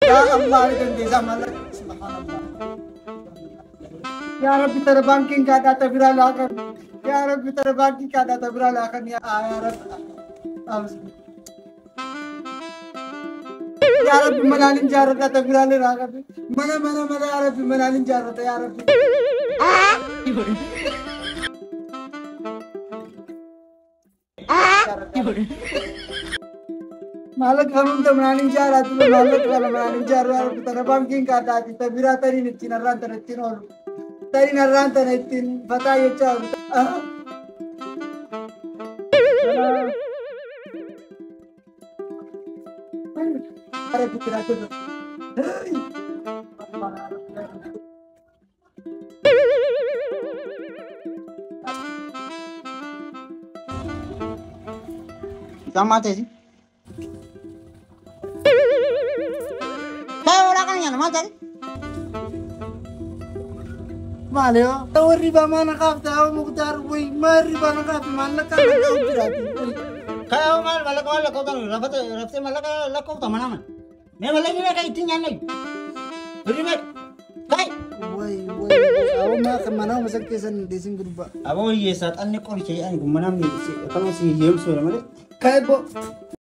Yaa Allah, ni dandeessaa maallaqa. Subhaanallah. Yaa Rabbi, tara baankiin kaadhaa ta biraa laakan. Yaa Rabbi, tara baankiin kaadhaa ta biraa laakan. Yaa Rabbi. Yaa Rabbi, manaan hin jaarrata ta biraa laakan. Mana mana mana, yaa Rabbi, manaan hin jaarrata, yaa Rabbi. Maallaqa kan hunda manaan hin jaarraatu, maallaqa kana manaan hin jaarru, yaa Rabbi, tara baankiin kaadhaati ta biraa taniin ittiin har'aan tana ittiin oolu. Taniin har'aan tana ittiin fataa jechaa oolu. Maal ta'e? Kaya wala kan yan, maal ta'e? Maali yoo? Warri baa na kaafte haa Muktaar, wayi maal ribaa na kaafte, maallaqa na kaafte. Kaya maal mallaqa maal lakkooftan rafate raftee mallaqa lakkoofta manaaman. Mee mallaqni meeqa ittiin nyaanna? Birri meeqa? Kai! Wayi wayi, awwa maa mana masa keessan deesin gurbaa. Aboo hiyyeessaa xanni qoricha jedhan kun manamni akkama si hiyyeemsuudha malee. Kai bo.